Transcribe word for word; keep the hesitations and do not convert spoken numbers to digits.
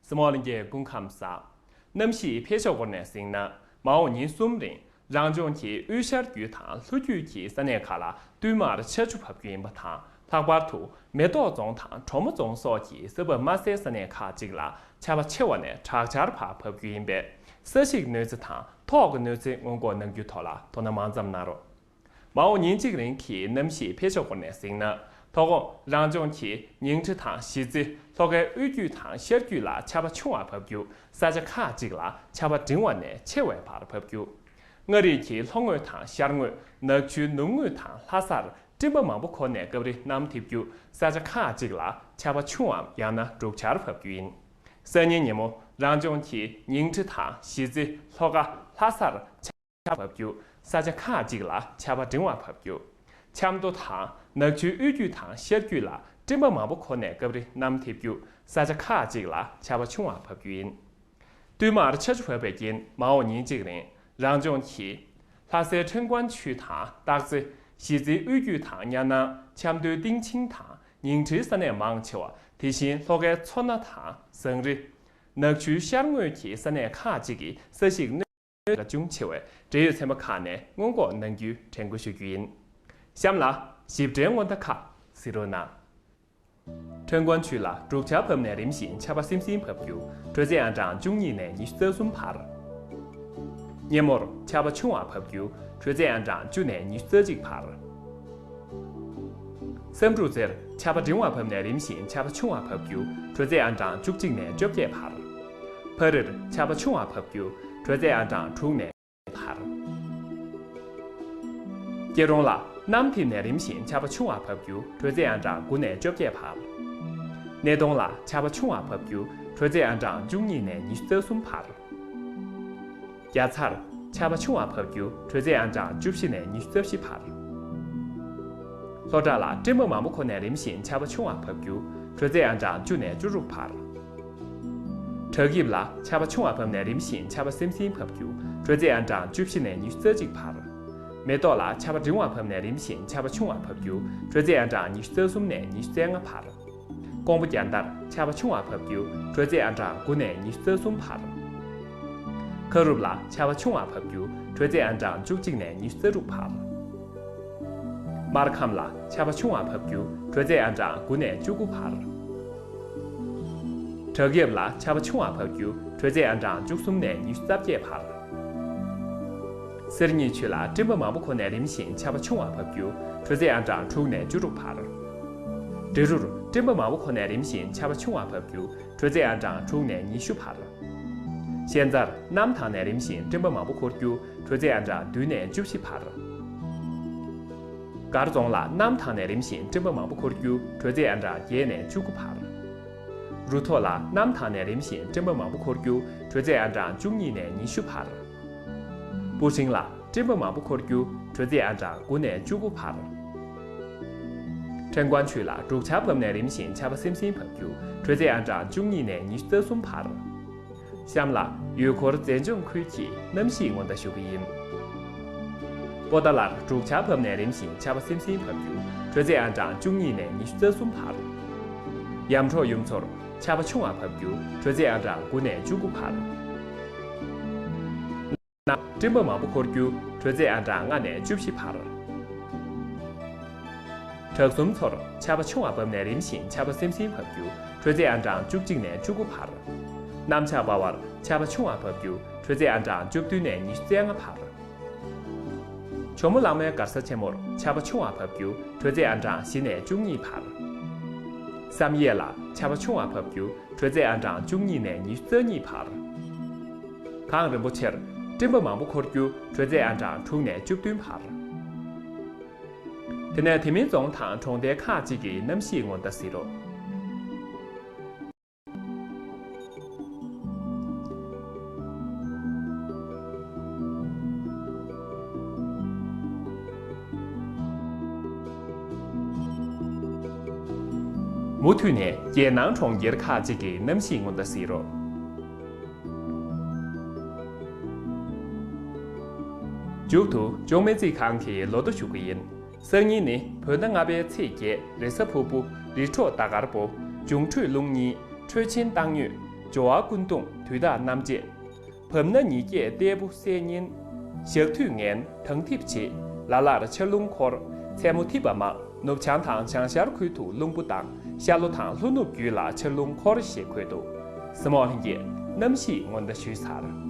སྲིན་མོ་ལྷན་རྒྱས་སྐུ་ཁམས་བཟང་། གནམ་གཤིས་འཕེལ་ཕྱོགས་སྐོར་ནས་གཟིགས་ན། མ་འོངས་ཉིན་གསུམ་རིང་། རང་ལྗོངས་ཀྱི་དབུས་ཤར་རྒྱུད་དང་ལྷོ་རྒྱུད་ཀྱི་ས་གནས་ཁག་ལ་བསྟུད་མར་ཆར་ཆུ་བབས་རྒྱུ་ཡིན་པ་དང་། ལྷག་པར་དུ་མེ་ཏོག་རྫོང་དང་གྲོ་མོ་རྫོང་སོགས་ཀྱི་ས་བབ་དམའ་སའི་ས་གནས་ཁག་ཅིག་ལ་ཆར་པ་ཆེ་བ་ནས་དྲག་ཆར་བར་བབས་རྒྱུ་ཡིན་པས། ས་གཞིའི་གནོད་འཚེ་དང་ཐོག་གི་གནོད་འཚེ་སྔོན་འགོག་གནང་རྒྱུའི་ཐོག་ལ་དོ་སྣང་མང་ཙམ་གནང་རོགས། མ་འོངས་ཉིན་གཅིག་རིང་གི་གནམ་གཤིས་འཕེལ་ཕྱོགས་སྐོར་ནས་གཟིགས་ན། དོ་དགོང་རང་ལྗོངས་ཀྱི་ཉིང་ཁྲི་དང་གཞིས་རྩེ། ལྷོ་ཁའི་དབུས་རྒྱུད་དང་ཤར་རྒྱུད་ལ་ཆར་པ་ཆུང་བ་བབས་རྒྱུ། ས་ཆ་ཁག་ཅིག་ལ་ཆར་པ་འབྲིང་བ་ནས་ཆེ་བའི་བར་བབས་རྒྱུ། མངའ་རིས་ཀྱི་ལྷོ་ངོས་དང་ཤར་ངོས། ནག་ཆུའི་ནུབ་ངོས་དང་ལྷ་སར་སྤྲིན་པ་མང་པོ་འཁོར་ནས་སྐབས་རེ་གནམ་འཐིབས་རྒྱུ། ས་ཆ་ཁག་ཅིག་ལ་ཆར་པ་ཆུང་བའམ་ཡང་ན་འབྲུག་ཆར་བབས་རྒྱུ་ཡིན། སང་ཉིན་ཉིན་མོ་རང་ལྗོངས་ཀྱི་ཉིང་ཁྲི་དང་གཞིས་རྩེ། ལྷོ་ཁ། ལྷ་སར་ཆར་བབས་རྒྱུ། ས་ཆ་ཁག་ཅིག་ལ་ཆར་པ་འབྲིང་བ་བབས་རྒྱུ། ཆབ་མདོ་དང་ནག་ཆུའི་དབུས་རྒྱུད་དང་ཤར་རྒྱུད་ལ་སྤྲིན་པ་མང་པོ་འཁོར་ནས་སྐབས་རེ་གནམ་འཐིབས་རྒྱུ། ས་ཆ་ཁག་ཅིག་ལ་ཆར་པ་ཆུང་བ་བབས་རྒྱུ་ཡིན། བསྟུད་མར་ཆར་ཆུ་བབས་པའི་རྐྱེན་མ་འོངས་ཉིན་གཅིག་རིང་རང་ལྗོངས་ཀྱི་ལྷ་སའི་ཁྲེང་ཀོན་ཆུས་དང་སྟག་རྩེ། གཞིས་རྩེའི་དབུས་རྒྱུད་དང་ཉ་ནང་། ཆབ་མདོའི་སྟེང་ཆེན་དང་ཉིང་ཁྲིའི་ས་གནས་མང་ཆེ་བ། དེ་བཞིན་ལྷོ་ཁའི་མཚོ་སྣ་དང་ཟངས་རི། ནག་ཆུའི་ཤར་ངོས་ཀྱི་ས་གནས་ཁག་ཅིག་གི་ས་གཞིའི་གནོད་འགག་ཅུང་ཆེ་བས། འབྲེལ་ཡོད་ཚན་པ་ཁག་ནས་སྔོན་འགོག་གནང་རྒྱུའི་དྲན་སྐུལ་ཞུ་རྒྱུ་ཡིན། གཤམ་ལ་ཞིབ་ཕྲའི་སྔོན་བརྡ་ཁག་གཟིགས་རོགས་གནང་། ཁྲེང་ཀོན་ཆུས་ལ་འབྲུག་ཆར་བབས་ནས་རིམ་བཞིན་ཆར་པ་སིམ་སིམ་བབས་རྒྱུ། དྲོད་ཚད་ཨང་གྲངས་བཅུ་གཉིས་ནས་ཉི་ཤུ་རྩ་གསུམ་བར། སྙེ་མོར་ཆར་པ་ཆུང་བ་བབས་རྒྱུ། དྲོད་ཚད་ཨང་གྲངས་བཅུ་ནས་ཉི་ཤུ་རྩ་གཅིག་བར། བསམ་འགྲུབ་རྩེར་ཆར་པ་འབྲིང་བ་བབས་ནས་རིམ་བཞིན་ཆར་པ་ཆུང་བ་བབས་རྒྱུ། དྲོད་ཚད་ཨང་གྲངས་བཅུ་གཅིག་ནས་བཅོ་བརྒྱད་བར། ཕ་རིར་ཆར་པ་ཆུང་བ་བབས་རྒྱུ། དྲོད་ཚད་ཨང་གྲངས་དྲུག་ནས་བར། སྐྱིད་གྲོང་ལ་གནམ་འཐིབས་ནས་རིམ་བཞིན་ཆར་པ་ཆུང་བ་བབས་རྒྱུ། དྲོད་ཚད་ཨང་གྲངས་དགུ་ནས་བཅོ་བརྒྱད་བར། སྣེ་གདོང་ལ་ཆར་པ་ཆུང་བ་བབས་རྒྱུ། དྲོད་ཚད་ཨང་གྲངས་བཅུ་གཉིས་ནས་ཉི་ཤུ་རྩ་གསུམ་བར། རྒྱ་ཚར་ཆར་པ་ཆུང་བ་བབས་རྒྱུ། དྲོད་ཚད་ཨང་གྲངས་བཅུ་བཞི་ནས་ཉི་ཤུ་རྩ་བཞི་བར། ལྷོ་བྲག་ལ་སྤྲིན་པ་མང་པོ་འཁོར་ནས་རིམ་བཞིན་ཆར་པ་ཆུང་བ་བབས་རྒྱུ། དྲོད་ཚད་ཨང་གྲངས་བཅུ་ནས་བཅུ་དྲུག་བར། བྲག་དབྱིབས་ལ་ཆར་པ་ཆུང་བ་བབས་ནས་རིམ་བཞིན་ཆར་པ་སིམ་སིམ་བབས་རྒྱུ། དྲོད་ཚད་ཨང་གྲངས་བཅུ་བཞི་ནས་ཉི་ཤུ་རྩ་གཅིག་བར། མེ་ཏོག་ལ་ཆར་པ་འབྲིང་བ་བབས་ནས་རིམ་བཞིན་ཆར་པ་ཆུང་བ་བབས་རྒྱུ། དྲོད་ཚད་ཨང་གྲངས་ཉི་ཤུ་རྩ་གསུམ་ནས་ཉི་ཤུ་རྩ་ལྔ་བར། ཀོང་པོ་རྒྱལ་ཐར་ཆར་པ་ཆུང་བ་བབས་རྒྱུ། དྲོད་ཚད་ཨང་གྲངས་དགུ་ནས་ཉི་ཤུ་རྩ་གསུམ་བར། ཁ་རུབ་ལ་ཆར་པ་ཆུང་བ་བབས་རྒྱུ། དྲོད་ཚད་ཨང་གྲངས་བཅུ་གཅིག་ནས་ཉི་ཤུ་རྩ་དྲུག་བར། སྨར་ཁམས་ལ་ཆར་པ་ཆུང་བ་བབས་རྒྱུ། དྲོད་ཚད་ཨང་གྲངས་དགུ་ནས་བཅུ་དགུ་བར། བྲག་གཡབ་ལ་ཆར་པ་ཆུང་བ་བབས་རྒྱུ། དྲོད་ཚད་ཨང་གྲངས་བཅུ་གསུམ་ནས་ཉི་ཤུ་རྩ་བརྒྱད་བར། གསེར་གཉིས་ཆུས་ལ་སྤྲིན་པ་མང་པོ་འཁོར་ནས་རིམ་བཞིན་ཆར་པ་ཆུང་བ་བབས་རྒྱུ། དྲོད་ཚད་ཨང་གྲངས་དྲུག་ནས་བཅུ་དྲུག་བར། འབྲི་རུར་སྤྲིན་པ་མང་པོ་འཁོར་ནས་རིམ་བཞིན་ཆར་པ་ཆུང་བ་བབས་རྒྱུ། དྲོད་ཚད་ཨང་གྲངས་དྲུག་ནས་ཉི་ཤུ་བར། ཤན་རྩར་གནམ་དྭངས་ནས་རིམ་བཞིན་སྤྲིན་པ་མང་པོ་འཁོར་རྒྱུ། དྲོད་ཚད་ཨང་གྲངས་བདུན་ནས་བཅུ་བཞི་བར། སྒར་རྫོང་ལ་གནམ་དྭངས་ནས་རིམ་བཞིན་སྤྲིན་པ་མང་པོ་འཁོར་རྒྱུ། དྲོད་ཚད་ཨང་གྲངས་བརྒྱད་ནས་བཅུ་དགུ་བར། རུ་ཐོག་ལ་གནམ་དྭངས་ནས་རིམ་བཞིན་སྤྲིན་པ་མང་པོ་འཁོར་རྒྱུ། དྲོད་ཚད་ཨང་གྲངས་བཅུ་གཉིས་ནས་ཉི་ཤུ་བར། སྤུ་ཧྲེང་ལ་སྤྲིན་པ་མང་པོ་འཁོར་རྒྱུ། དྲོད་ཚད་ཨང་གྲངས་དགུ་ནས་བཅུ་དགུ་བར། ཁྲེང་ཀོན་ཆུས་ལ་འབྲུག་ཆར་བབས་ནས་རིམ་བཞིན་ཆར་པ་སིམ་སིམ་བབས་རྒྱུ། དྲོད་ཚད་ཨང་གྲངས་བཅུ་གཉིས་ནས་ཉི་ཤུ་རྩ་གསུམ་བར། གཤམ་ལ་ཡུལ་སྐོར་མཛེས་ལྗོངས་ཁུལ་གྱི་གནམ་གཤིས་སྔོན་བརྡ་ཞུ་གི་ཡིན། པོ་ཏཱ་ལར་འབྲུག་ཆར་བབས་ནས་རིམ་བཞིན་ཆར་པ་སིམ་སིམ་བབས་རྒྱུ། དྲོད་ཚད་ཨང་གྲངས་བཅུ་གཉིས་ནས་ཉི་ཤུ་རྩ་གསུམ་བར། ཡམ་འབྲོག་ཡུལ་ཚོར་ཆར་པ་ཆུང་བ་བབས་རྒྱུ། དྲོད་ཚད་ཨང་གྲངས་དགུ་ནས་བཅུ་དགུ་བར། ན་སྤྲིན་པ་མང་པོ་འཁོར་རྒྱུ། དྲོད་ཚད་ཨང་གྲངས་ལྔ་ནས་བཅུ་བཞི་བར། བྲག་གསུམ་ཚོར་ཆར་པ་ཆུང་བ་བབས་ནས་རིམ་བཞིན་ཆར་པ་སིམ་སིམ་བབས་རྒྱུ། དྲོད་ཚད་ཨང་གྲངས་བཅུ་གཅིག་ནས་བཅུ་དགུ་བར། གནམ་ལྕགས་འབར་བར་ཆར་པ་ཆུང་བ་བབས་རྒྱུ། དྲོད་ཚད་ཨང་གྲངས་བཅུ་བདུན་ནས་ཉི་ཤུ་རྩ་ལྔ་བར། ཇོ་མོ་གླང་མའི་མགར་ས་ཆེན་མོར་ཆར་པ་ཆུང་བ་བབས་རྒྱུ། དྲོད་ཚད་ཨང་གྲངས་བཞི་ནས་བཅུ་གཉིས་བར། བསམ་ཡས་ལ་ཆར་པ་ཆུང་བ་བབས་རྒྱུ། དྲོད་ཚད་ཨང་གྲངས་བཅུ་གཉིས་ནས་ཉི་ཤུ་རྩ་གཉིས་བར། གངས་རིན་པོ་ཆེར་སྤྲིན་པ་མང་པོ་འཁོར་རྒྱུ། དྲོད་ཚད་ཨང་གྲངས་དྲུག་ནས་བཅུ་བདུན་བར། དེ་ནས་དེ་མིན་རྫོང་དང་གྲོང་རྡལ་ཁག་ཅིག་གི་གནམ་གཤིས་སྔོན་བརྡ་གཟིགས་རོགས། མུ་མཐུད་ནས་རྒྱལ་ནང་གྲོང་ཁྱེར་ཁག་ཅིག་གི་གནམ་གཤིས་སྔོན་བརྡ་གཟིགས་རོགས། མཇུག་ཏུ་ལྗོངས་སྨན་རྩིས་ཁང་གི་ལོ་ཐོ་ཞུ་གི་ཡིན། སང་ཉིན་ནི་བོད་ཟླ་ལྔ་པའི་ཚེས་བརྒྱད། རེས་གཟའ་ཕུར་བུ། རི་ཁྲོད་ཟླ་དཀར་པོ། འབྱུང་འཕྲོད་རླུང་གཉིས། འཕྲོད་ཆེན་སྟག་སྨྱོས། སྦྱོར་བ་ཀུན་བཏུང་དུས་དག་རྣམ་འབྱེད། བབས་ན་ཉི་སྐྱེས་ལྟས་བུ་གསལ་བརྙན། ཞག་དུས་ངན་གྲང་འཐིབས་བྱེད། ལ་ལར་ཆར་རླུང་འཁོར། མཚན་མོ་འཐིབས་པ་མང་། ནུབ་བྱང་དང་བྱང་ཤར་ཁུལ་དུ་རླུང་བུ་དང་ཤར་ལྷོ་དང་ལྷོ་ནུབ་རྒྱུད་ལ་ཆར་རླུང་འཁོར་ཞེས་འཁོད་འདུག་གཟིགས་མོ་བ་ལྷན་རྒྱས་གནམ་གཤིས་སྔོན་བརྡ་ཞུས་ཚར།